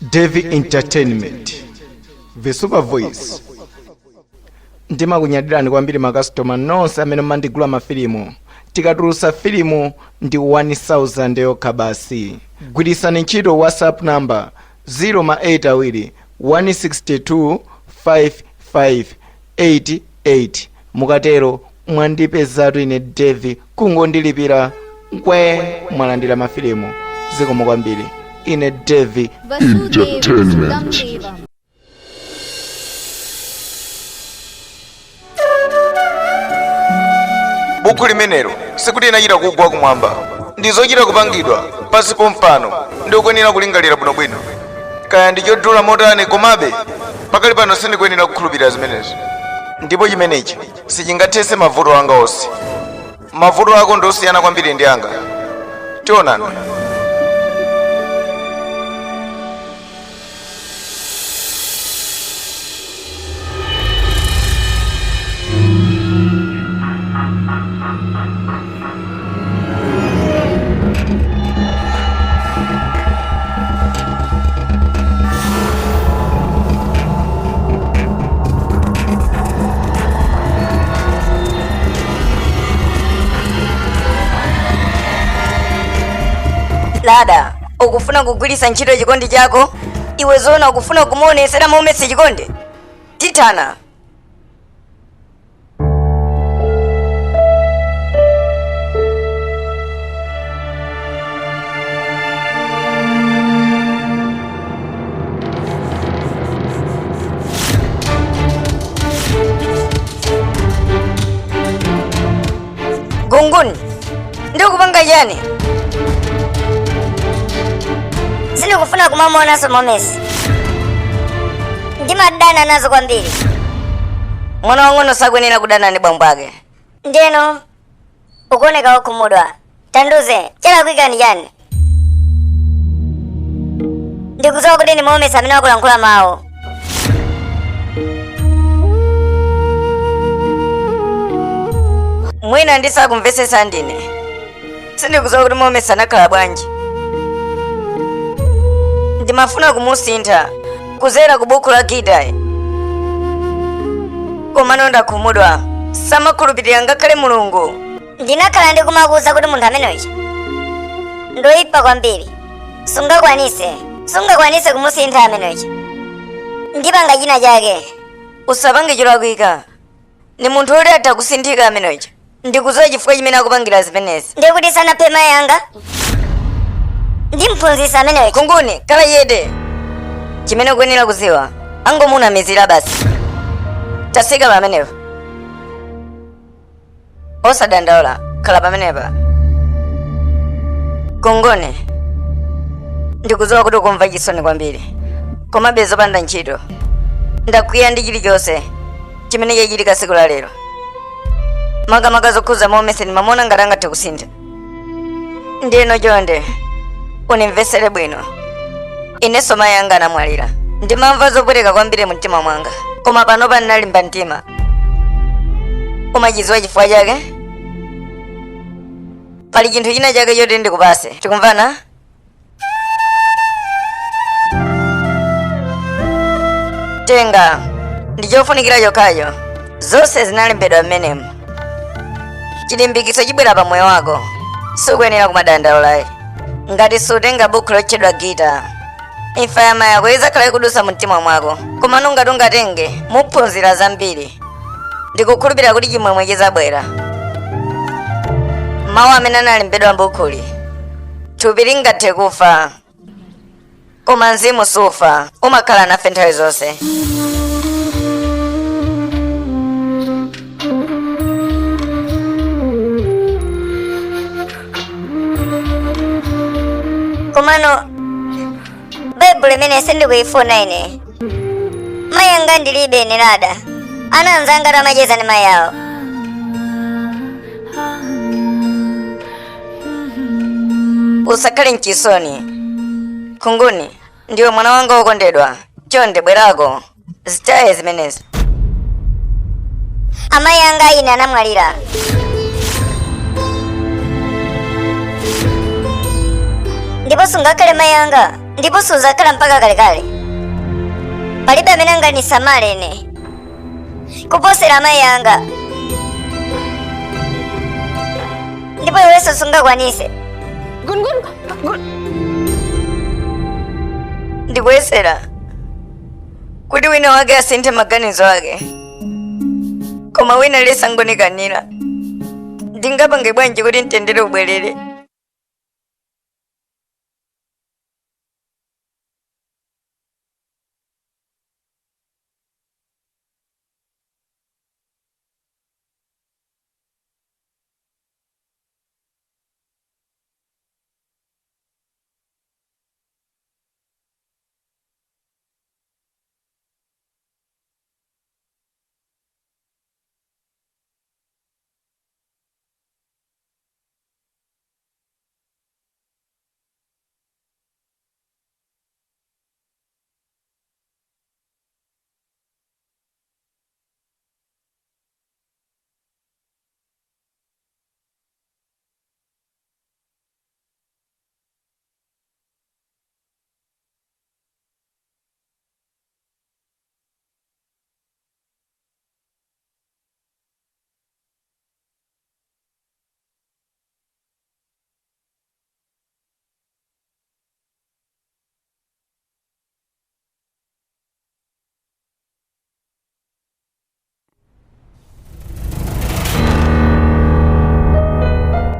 Devi Entertainment, The Super Voice. Ndimakunyadirani kwambiri makasitoma nonse amene mumandigula mafilimu. Tikatulutsa filimu ndi 1000 yokha basi. Gwiritsani ntchito WhatsApp number 0 ma 8 awiri 162 5588. Mukatero mwandipezatu ine Devi, kungondilipira nkwe mwalandira mafilimu. Zikomo kwambiri. Ine Devi Entertainment. Buku limenelo sikuti inachita kugwa kumwamba, ndi zochita kupangidwa pansi pompano. Ndikuyenera kulingalira bwinobwino kaya ndi chodula motani, komabe pakali pano sindikuyenera kukhulupirira zimenezo, ndipo chimenechi sichingathetse mavuto anga onse. Mavuto ako ndi osiyana kwambiri ndi anga. Tionana. Lada, ukufuna kugwiritsa ntchito chikondi chako? Iwe zoona ukufuna kumuonesera momese chikondi? Tithana. Gunguni, ndikupanga chani? Sindikufuna kumamuonanso Momesi, ndimadana nazo kwambiri. Mwana wang'ono sakuyenera kudana ndi bambo ake. Ndiyeno ukuoneka wokhumudwa, tandiuze, chalakwika ndi chani? Ndikudziwa kuti ndi Momesi amene wakulankhula mawu. Mwina ndisakumvetsetsa ndine. Sindikudziwa kuti Momesi anakhala bwanji. Ndimafuna kumusintha kudzera ku buku la Gita, komano ndakhumudwa. Samakhulupirira ngakhale Mulungu. Ndinakhala ndikumakuuza kuti munthu ameneyo ndoyipa kwambiri, sungakwanise kumusintha ameneyo. Ndipanga china chake. Usapange cholakwika, ni munthu woti atha kusinthika ameneyo. Ndikudziwa chifukwa chimene akupangira zimenezi. Ndiye kuti sanaphe mayi anga? Ndimphunzitsa ameneyo. Kunguni, khala chete. Chimene ukuyenera kudziwa, angomunamizira basi. Tatsika pamenepo, osadandaula, khala pamenepa. Kunguni, ndikudziwa kuti ukumva chisoni kwambiri, komabe zopanda ntchito. Ndakwiya ndi chilichonse chimene chachitika tsiku la lero, makamaka zokhuza Momesi. Ndimamuona ngati angathe kusintha. Ndiyeno chonde unimvesere bwino. Inenso mayi anga anamwalira, ndimamva zopweteka kwambiri mumtima mwanga, koma panopa ndinalimba mtima. Umachidziwa chifukwa chake? Pali chinthu china chake choti ndikupase. Tikumvana? Tenga, ndi chofunikira chokhacho. Zonse zinalembedwa mmenemu. Chilimbikitso chibwera pa moyo wako. Sukuyenera kumadandaula ngati sutenga buku lotchedwa Gita. Imfa ya mayi ako idzakhala ikudusa mumtima mwako, komano ngati ungatenge, muphunzira zambiri. Ndikukhulupirira kuti chimwemwe chidzabwera. Mawu amene analembedwa m'bukuli: thupi lingathe kufa, koma mzimu sufa, umakhala nafe nthawi zonse. Komano Baibulo imene sindikuyifuna ine. Mayi anga ndilibe ine, Lada. Ana anzanga amacheza ndi mayi awo. Usakhale mchisoni, Kunguni. Ndiwe mwana wanga wokondedwa. Chonde bwerako, zitaye zimenezi. Amayi anga ine anamwalira. Ndipo sungakhale mayi anga. Ndipo suzakhala mpaka kalekale. Palibe amene angandisamale ine kuposera amayi anga, ndipo iwenso sungakwanise. Ndikuyesera kuti wina wake asinthe maganizo ake, koma wina aliyense angondikanira. Ndingapange bwanji kuti mtendere ubwerere?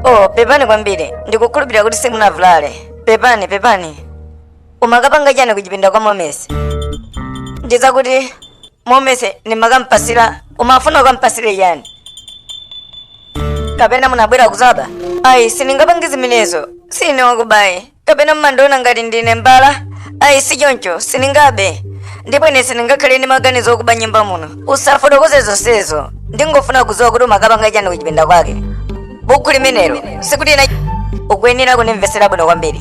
Oh, pepani kwambiri. Ndikukhulupirira kuti simunavulale. Pepani, pepani. Umakapanga chani kuchipinda kwa Momesi? Ndizakuti Momesi nimakampasira, umafuna ukampasire chani? Kapena munabwera kuzaba? Ayi, sindingapange zimenezo. Sine wakubayi. Kapena mmandiona ngati ndine mbala? Ayi, si choncho, sindingabe. Ndipo ine sindingakhale ndi maganizo okuba nyumba muno. Usafotokoze zonsezo. Ndingofuna kudziwa kuti umakapanga chani kuchipinda kwake. Bukhu limenelo sikuti ina ukuyenera kundimvetsera bwino kwambiri.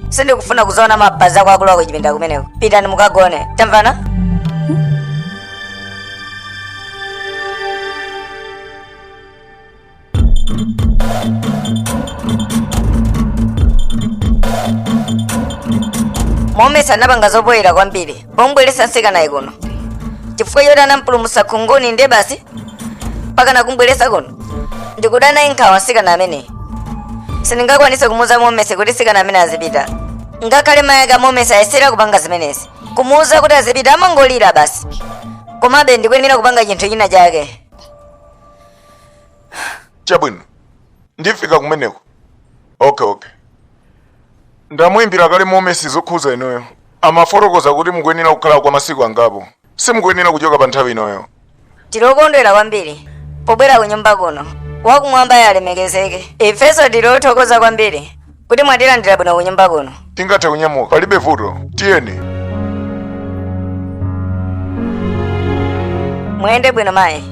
Sindikufuna kuzaona mapazi ako akulowa kuchipinda kumeneko. Pitani mukagone. Tamvana? Momesi anapanga zopoyera kwambiri pombweretsa mtsikanayi kuno. Chifukwa choti anampulumutsa khunguni ndiye basi mpakana kumbweretsa kuno. Ndikuda naye nkhawa mtsikana ameneyi. Sindingakwanise kumuuza Momesi kuti mtsikana amene azipita. Ngakhale mayi ake a Momesi ayesera kupanga zimenezi. Kumuuza kuti azipita amangolira basi. Komabe ndikuyenera kupanga chinthu china chake. Chabwino, ndifika kumeneko. Okay, okay. Ndamuimbira kale Momesi zokhuza inuyo. Amafotokoza kuti mukuyenera kukhala kwa masiku angapo. Simukuyenera kuchoka pa nthawi inoyo. Tili okondwera kwambiri pobwera kunyumba kuno. Wakumwamba alemekezeke. Ifenso tili othokoza kwambiri kuti mwatilandira bwino kunyumba kuno. Tingathe kunyamuka, palibe vuto. Tiyeni. Muyende bwino mayi.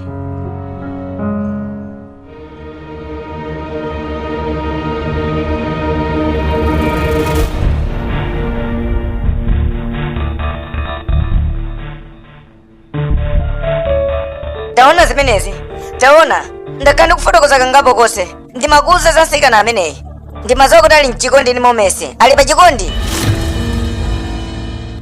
Taona zimenezi. Taona, ndakhala ndikufotokoza kangapo konse. Ndimakuuza za mtsikana ameneyi. Ndimadziwa kuti ali mchikondi ndi Momesi. Ali pa chikondi.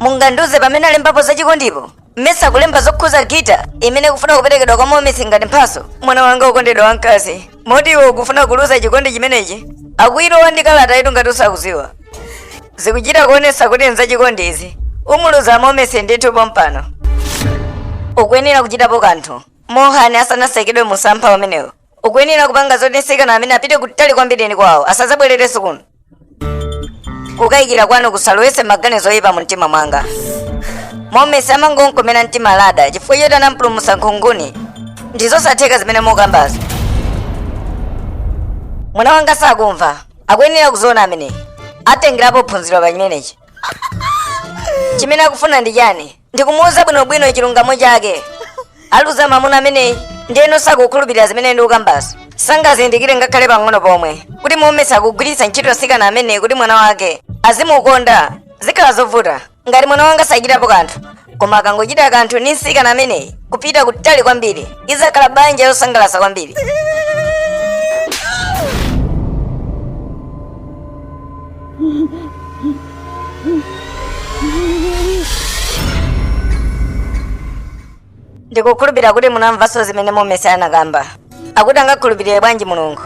Mungandiuze pamene alembapo za chikondipo? Mmesa kulemba zokhuza gita imene ikufuna kuperekedwa kwa Momesi ngati mphatso. Mwana wanga wokondedwa wamkazi, moti iwe ukufuna kuluza chikondi chimenechi? Akuilowa ndi kalata itu ngati usakudziwa. Zikuchita kuonetsa kuti nzachikondi izi. Umuluza Momesi ndithu pompano. Ukuyenera kuchitapo kanthu. Mohan asanatsekedwe mumsampha umenewo. Ukuyenera kupanga zoti mtsikana amene apite kutali kwambiri ndi kwawo, asadzabwererenso kuno. Kukayikira kwanu kusalowetse maganizo oyipa mu mtima mwanga. Momesi amangonkomera mtima Lada chifukwa choti anampulumutsa nkhunguni. Ndi zosatheka zimene mukambazo. Mwana wanga sakumva. Akuyenera kuziona ameneyi. Atengerapo phunziro pa chimenechi. Chimene akufuna ndi chani? Ndikumuuza bwinobwino chilungamo chake. Aluza mamuna ameneyi ndiyeno sakukhulupirira zimene ndikukambazo. Sangazindikire ngakhale pang'ono pomwe kuti Momesi akugwiritsa ntchito mtsikana ameneyi kuti mwana wake azimukonda. Zikhala zovuta ngati mwana wanga sachitapo kanthu. Koma akangochita kanthu ndi mtsikana ameneyi kupita kutali kwambiri, idzakhala banja losangalatsa kwambiri. Ndikukhulupirira kuti munamvanso zimene Momesi anakamba. Akuti angakhulupirire bwanji Mulungu?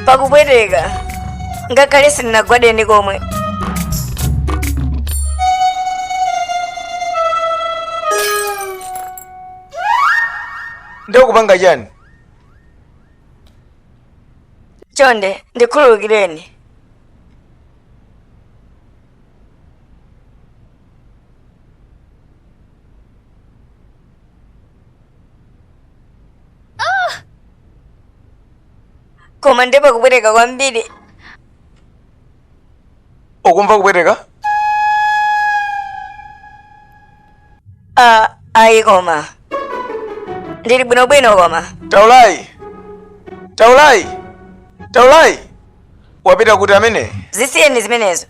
Pakupweteka ngakhale sindinagwade ndi komwe. Ndiye ukupanga chani? Chonde ndikhululukireni. Koma ndiye pakupweteka kwambiri. Ukumva kupweteka? Ah, ayi, koma ndili bwinobwino koma. Taulayi, Taulayi, Taulayi, wapita kuti amene? Zisiyeni zimenezo,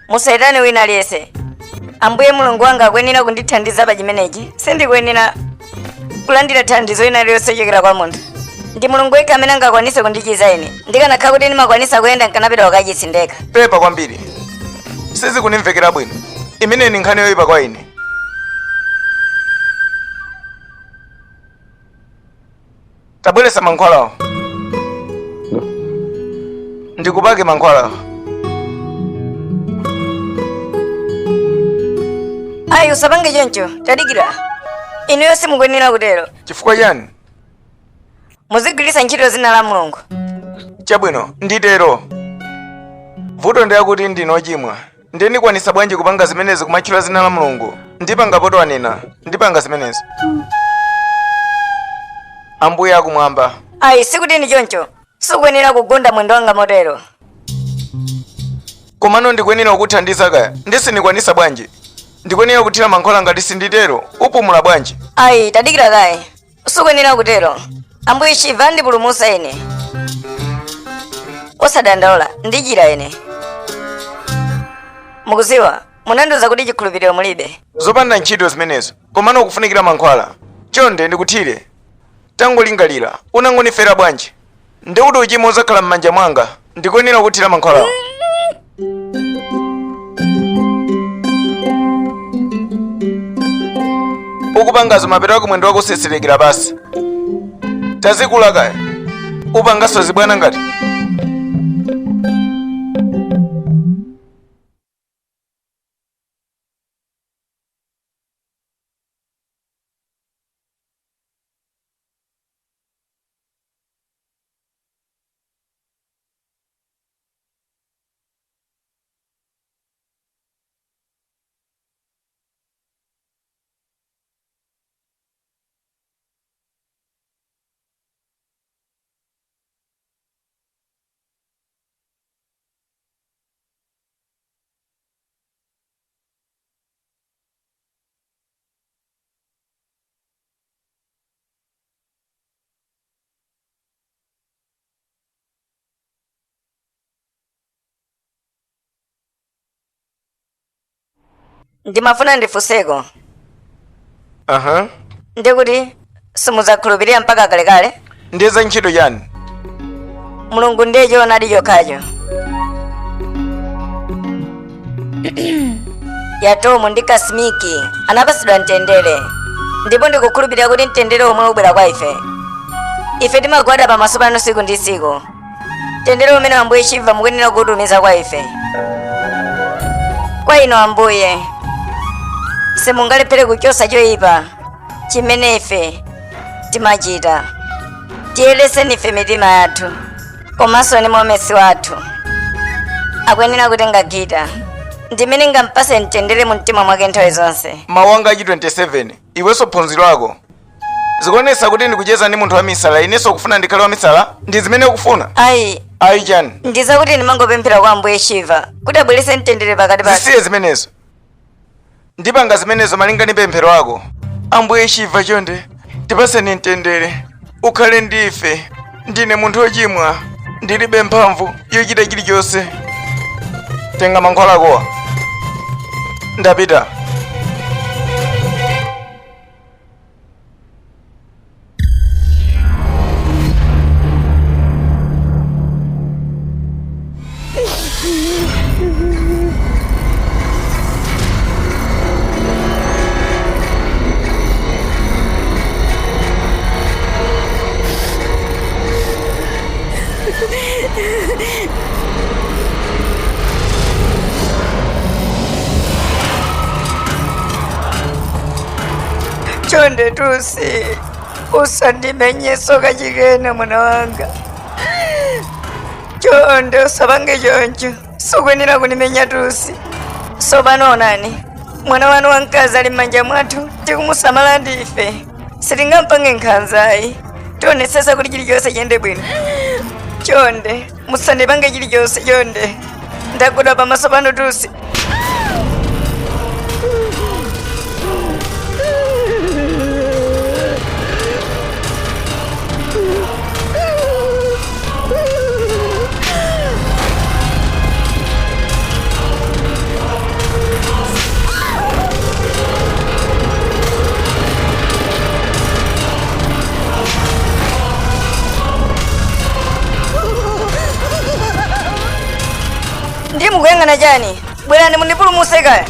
musayitane wina aliyense. Ambuye Mulungu wanga akuyenera kundithandiza pa chimenechi. Sindikuyenera kulandira thandizo ina lililonse kuchokera kwa munthu. Ndi Mulungu yekha amene angakwanise kundichiza ine. Ndikanakhala kuti ndimakwanisa kuyenda, nkanapita kukachisi ndekha. Pepa kwambiri, sizikundimvekera bwino. Imeneyi ndi nkhani yoyipa kwa ine. Tabweretsa mankhwalawo, ndikupake mankhwalawo. Ayi, usapange choncho, tadikira. Inuyo simukuyenera kutero. Chifukwa chani? Muzigwiritsa ntchito dzina la Mulungu. Chabwino, nditero. Vuto ndi akuti ndine ochimwa. Ndiye ndikwanisa bwanji kupanga zimenezi, kumatchula dzina la Mulungu? Ndipanga poti wanena, ndipanga zimenezi. Ambuye akumwamba. Ayi, sikuti ndi choncho. Sikuyenera kugunda mwendo wanga motero. Komano ndikuyenera kukuthandiza kaya. Ndiye sindikwanisa bwanji? Ndikuyenera kuthira mankhwala, ngati sinditero upumula bwanji? Ayi, tadikira kaye. Sikuyenera kutero. Ambuye Shiva andipulumutsa ine. Osadandaula, ndichira ine. Mukuziwa, munandiuza kuti chikhulupiriro mulibe. Zopanda ntchito zimenezo. Komano ukufunikira mankhwala. Chonde ndikuthire. Tangolingalira, unangonifera bwanji? Ndikuti uchimo udzakhala m'manja mwanga. Ndikuyenera kuthira mankhwalawo. Ukupangazo, mapeto ako mwendo wako useserekera pasi. Tazikula kaya, upangaso zibwana ngati. Ndimafuna ndifunseko. Aha. Ndikuti simudzakhulupirira mpaka kalekale? Ndiye za ntchito chani? Mulungu ndiye choonadi chokhacho. Yatomu ndi Kasimiki anapasidwa mtendere, ndipo ndikukhulupirira kuti mtendere omwe ubwera kwa ife. Ife timagwada pamaso panu tsiku ndi tsiku. Mtendere umene Ambuye Shiva mukuyenera kuutumiza kwa ife. Kwa inu Ambuye, simungalephere kuchotsa choyipa chimene ife timachita. Tiyeretseni ife mitima yathu komanso ndi momesi wathu. Akuyenera kutenga Gita, ndimene ngampase mtendere mu mtima mwake nthawi zonse. Mawu anga achi 27, iwenso phunziro lako. Zikuonetsa kuti ndikucheza ndi munthu wamisala, inenso ukufuna ndikhale wamisala? Ndi zimene ukufuna? Ayi. Ayi chani? Ndizakuti ndimangopemphera kwa Ambuye Shiva kuti abweretse mtendere pakati pathu. Zisiye zimenezo. Ndipanga zimenezo malinga ndi pemphero ako. Ambuye Shiva, chonde tipaseni mtendere, ukhale ndi ife. Ndine munthu wochimwa, ndilibe mphamvu yochita chilichonse. Tenga mankhwala akowa. Ndapita. Chonde Tusi, usandimenyeso kachikena mwana wanga. Chonde usapange choncho, sukuyenera kunimenya Tusi. Sopano onani, mwana wanu wamkazi ali m'manja mwathu, tikumusamala ndife. Sitingampange nkhanzayi, tionesesa kuti chilichonse chiyende bwino. Chonde musandipange chilichonse chonde, ndagwada pamaso panu Tusi. Ndiye mukuyang'ana chani? Bwerani mundipulumutse kaya.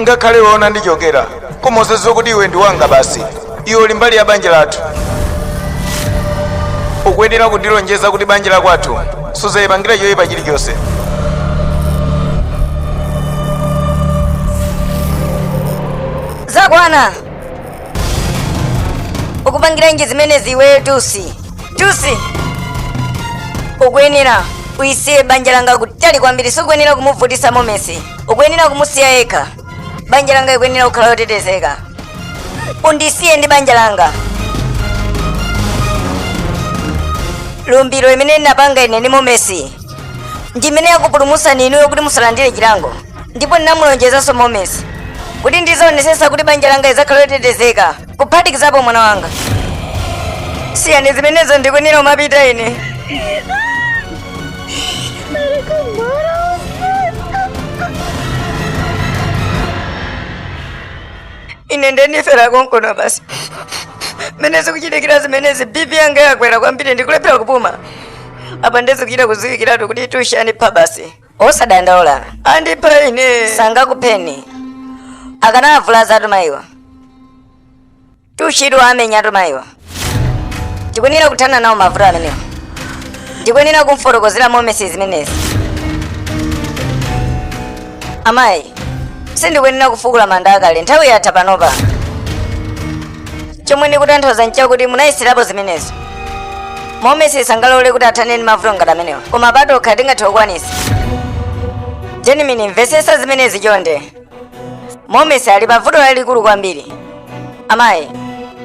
Ngakhale iwe unandichokera, koma usadziwe kuti iwe ndi wanga basi. Iwe uli mbali ya banja lathu. Ukuyenera kundilonjeza kuti banja la kwathu sudzayipangira choyipa chilichonse. Zakwana! Ukupangiranji zimenezi iweyo Tusi? Tusi! Ukuyenera uyisiye banja langa kutali kwambiri, sukuyenera kumuvutisa Momesi. Ukuyenera kumusiya yekha. Banja langa ikuyenera kukhala lotetezeka. Undisiye ndi banja langa. Lumbiro imene ndinapanga ine ndi Momesi ndi imene yakupulumusani inuyo kuti musalandire chilango. Ndipo ndinamulonjezanso Momesi kuti ndizaonesesa kuti banja langa lizakhala lotetezeka, kuphatikizapo mwana wanga. Siyani zimenezo, ndikuyenera kumapita ine. Ine ndendifera konkono basi. Mmene zikuchitikira zimenezi, BP yanga yakwera kwambiri, ndikulephera kupuma. Apa ndezikuchita kudziwikiratu kuti Tushi andipha basi. Osadandaula. Andipha ine. Sangakupheni. Akanavulazatu mayiwa. Tushitu amenyatu mayiwa. Ndikuyenera kuthana nawo mavuto amenewa. Ndikuyenera kumfotokozera Momesi zimenezi. Amayi, sindikuyenera kufukula manda akale, nthawi yatha panopa. Chomwe ndikutanthauza nchakuti munayeserapo zimenezo. Momesi sangalole kuti athane ndi mavuto ngati amenewa, koma patokha tingathe kukwanisa. Jenimini, mvesesa zimenezi chonde. Momesi ali pa vuto lalikulu kwambiri. Amayi,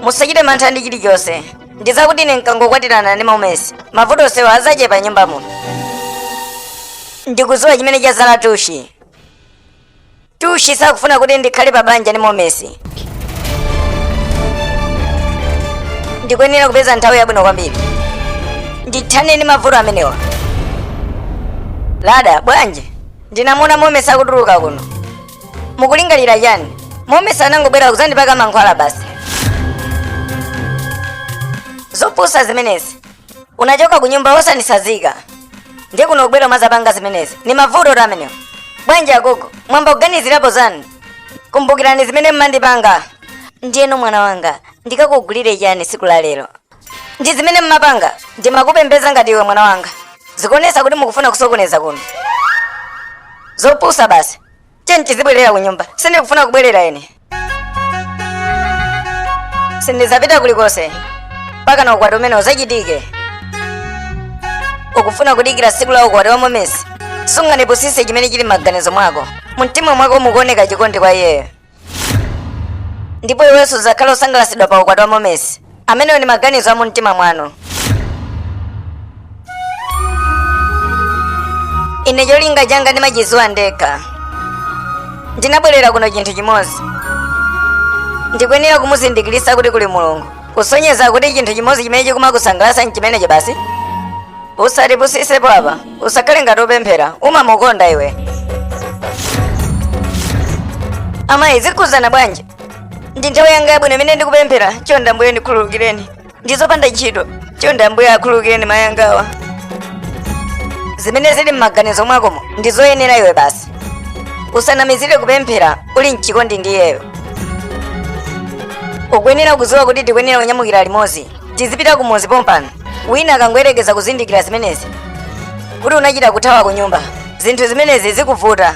musachite mantha ndi chilichonse. Ndizakuti ine nkangokwatirana ndi Momesi, mavuto onsewa azachepa nyumba muno. Ndikudziwa chimene chazala Tushi. Tushi sakufuna kuti ndikhale pa banja ndi Momesi. Ndikuyenera kupeza nthawi yabwino kwambiri ndithane ndi mavuto amenewa. Lada, bwanji? Ndinamuona Momesi akutuluka kuno. Mukulingalira chani? Momesi anangobwera kuzandipaka mankhwala basi. Zopusa zimenezi. Unachoka ku nyumba osandisazika, ndiye kuno kubwera umazapanga zimenezi. Ni mavuto oti amenewa. Bwanji agogo, mwamba kuganizirapo zanu? Kumbukirani zimene mmandipanga. Ndiyeno mwana wanga, ndikakugulire chani siku la lero? Ndi zimene mmapanga, ndimakupembeza ngati iwe mwana wanga. Zikuonesa kuti mukufuna kusokoneza kuno. Zopusa basi. Tiyeni tizibwerera ku nyumba. Sindikufuna kubwerera ine. Sindizapita kulikonse mpaka na ukwati umene uzachitike. Ukufuna kudikira tsiku la ukwati wa Momesi? Sungandipusise chimene chili m'maganizo mwako. Mumtima mwako mukuoneka chikondi kwa iyeyo, ndipo iwenso udzakhala osangalatsidwa pa ukwati wa Momesi. Amenewo ndi maganizo a mumtima mwanu. Ine cholinga changa ndimachidziwa ndekha. Ndinabwerera kuno chinthu chimodzi. Ndikuyenera kumuzindikirisa kuti kuli Mulungu, kusonyeza kuti chinthu chimodzi chimene chikumakusangalatsa nchimenecho basi. Usatipusisepo apa, usakhale ngati upemphera, umamukonda iwe. Amayi, zikuzana bwanji? Ndi nthawi yanga yabwino imene ndikupemphera. Chonde Ambuye ndikhululukireni, ndizopanda ntchito. Chonde Ambuye akhululukireni mayi angawa. Zimene zili m'maganizo mwakomo ndizoyenera iwe basi. Usanamizire kupemphera uli mchikondi ndi iyeyo. Ukuyenera kudziwa kuti tikuyenera kunyamukira limodzi, tizipita kumudzi pompano. Wina akangoyerekeza kuzindikira zimenezi kuti unachita kuthawa ku nyumba, zinthu zimenezi zikuvuta.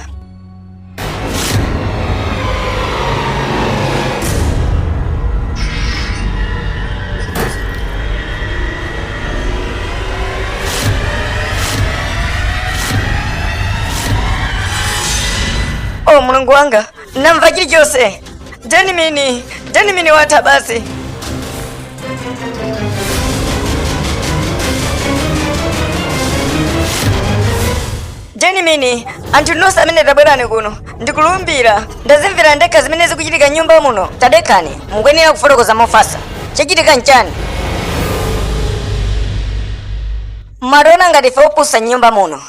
O Mulungu wanga, namva chilichonse. Denimini, Denimini watha basi. Denimini, anthu nonse amene tabwerani kuno, ndikulumbira ndazimvera ndekha zimene zikuchitika m'nyumba muno. Tadekani, mukuyenera kufotokoza mofatsa. Chachitika nchani? Mwationa ngati ife opusa m'nyumba muno.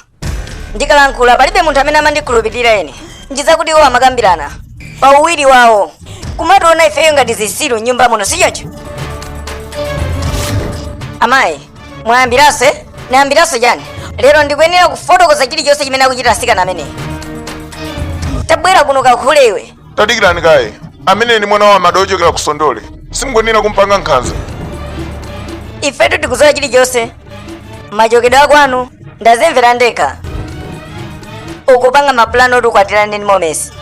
Ndikalankhula palibe munthu amene amandikhulupirira ine. Ndizakuti iwo amakambirana pa uwiri wawo, kumationa ifeyo ngati zisilu m'nyumba muno, sichoncho? Amayi, mwayambiranso eh? Nayambiranso chani? Lero ndikuyenera kufotokoza chilichonse chimene akuchita asikana ameneyi. Tabwera kuno kakhule iwe. Tadikirani kaye, amene ndi mwana wa Amada ochokera ku Sondole, simukuyenera kumpanga nkhanza. Ifetu tikudziwa chilichonse, machokedwe akwanu ndazimvera ndekha. Ukupanga mapulani oti ukwatirane ndi Momesi,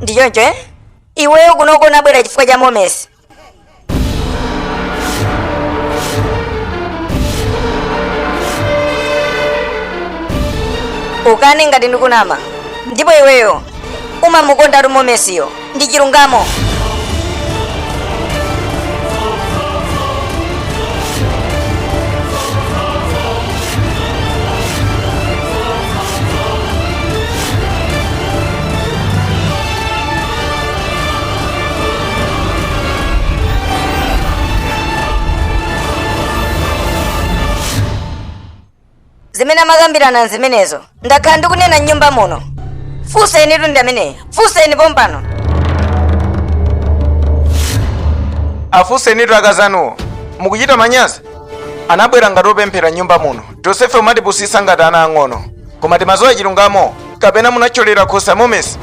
ndi choncho eh? Iweyo kunoko unabwera chifukwa cha Momesi. Ukane ngati ndikunama. Ndipo iweyo umamukondatu Momesiyo, ndi chilungamo. Zimene amakambirana nzimenezo, ndakhala ndikunena m'nyumba muno. Funsenitu ndi ameneyi, funseni pompano. Afunsenitu akazanuwo, mukuchita manyazi? Anabwera ngati opemphera m'nyumba muno. Tonsefe umatipusitsa ngati ana ang'ono, koma timadziwa chilungamo. Kapena munathyolera khosi a Momesi?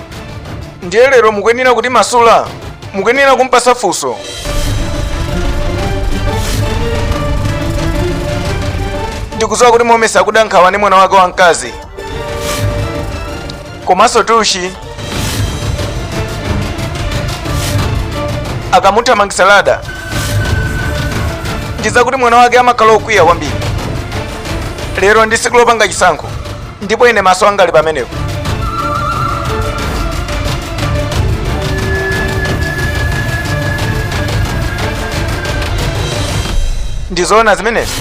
Ndiye lero mukuyenera kutimasula, mukuyenera kumpasa funso. Ndikudziwa kuti Momesi akuda nkhawa ndi mwana wake wamkazi komanso Tushi akamuthamangitsa Lada, ndizakuti mwana wake amakhala okwiya kwambiri. Lero ndi tsiku lopanga chisankho, ndipo ine maso anga ali pamenepo. Ndizoona zimenezi?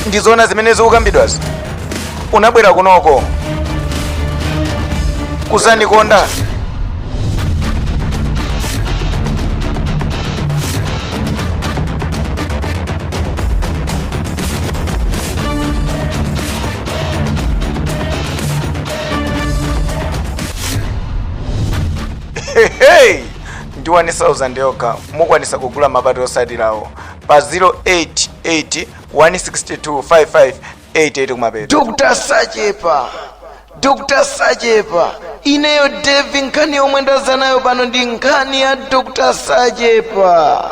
Ndizoona zimene zikukambidwazi? Unabwera kunoko kuzandikonda? Hey, ndi 1000 yokha mukwanisa kugula mapati osatirawo pa 088 162 5588 kumapeto. Dr. Sachepa, Dr. Sachepa, ineyo Devi, nkhani yomwe ndaza nayo pano ndi nkhani ya Dr. Sachepa.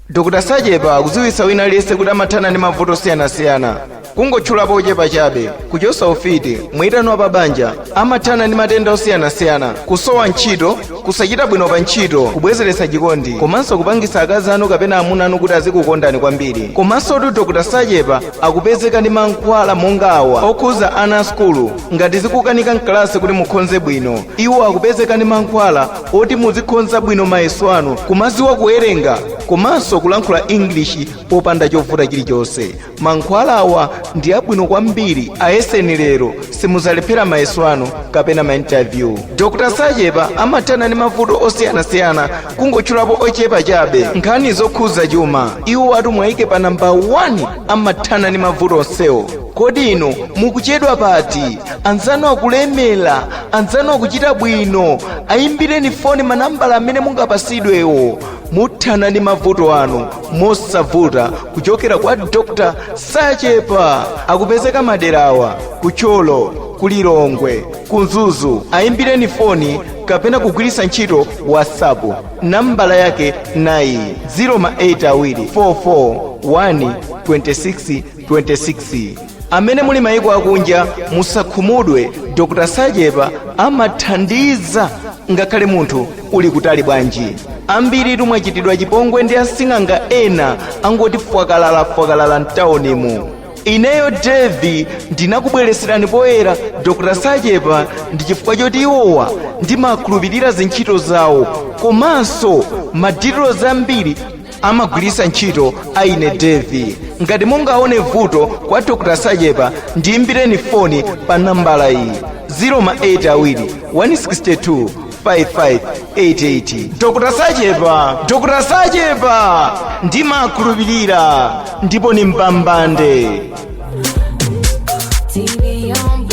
Dr. Sachepa akudziwitsa wina aliyense kuti amathana ndi mavuto osiyanasiyana. Kungotchulapo ochepa chabe: kuchosa ufiti, mwitano wa pabanja, amathana ndi matenda osiyanasiyana, kusowa ntchito, kusachita bwino pa ntchito, kubwezeretsa chikondi, komanso kupangisa akazi anu kapena amuna anu kuti azikukondani kwambiri. Komanso tu Dr Sachepa akupezeka ndi mankhwala monga awa okhuza ana a sukulu. Ngati zikukanika mkalasi kuti mukhonze bwino, iwo akupezeka ndi mankhwala oti muzikhonza bwino mayeso anu, kumaziwa kuwerenga komanso kulankhula English popanda chovuta chilichonse. Mankhwala awa ndi abwino kwambiri, ayeseni lero, simuzalephera mayeso anu kapena ma interview. Dr Sachepa amathana ndi mavuto osiyanasiyana, kungotchulapo ochepa chabe. Nkhani zokhuza chuma, iwo atu mwayike pa namba 1, amathana ndi mavuto onsewo. Kodi inu mukuchedwa pati? Anzanu akulemera, anzanu akuchita bwino. Ayimbireni foni manambala amene mungapasidwewo, muthana ndi mavuto anu mosavuta kuchokera kwa Dr Sachepa. Akupezeka maderawa: Kuthyolo, Kulilongwe, Kumzuzu. Ayimbireni foni kapena kugwiritsa ntchito WhatsApp. Nambala yake nayi: 0 ma 8 awiri 44 1 26 26. Amene muli mayiko akunja, musakhumudwe, Dr Sachepa amathandiza ngakhale munthu uli kutali bwanji. Ambiri tumwachitidwa chipongwe ndi asing'anga ena angoti fwakalala fwakalala mtaunimu. Ineyo Devi ndinakubweretserani poyera Dr Sachepa ndi chifukwa choti iwowa ndimakhulupirira zintchito zawo, komanso maditiro zambiri amagwiritsa ntchito aine Devi. Ngati mungaone vuto kwa Dr Sachepa, ndiyimbireni foni pa nambala iyi: 0 ma 8 awiri 162 5588. Dr Sachepa, Dr Sachepa, ndimakhulupirira ndipo ni mbambande. TV on.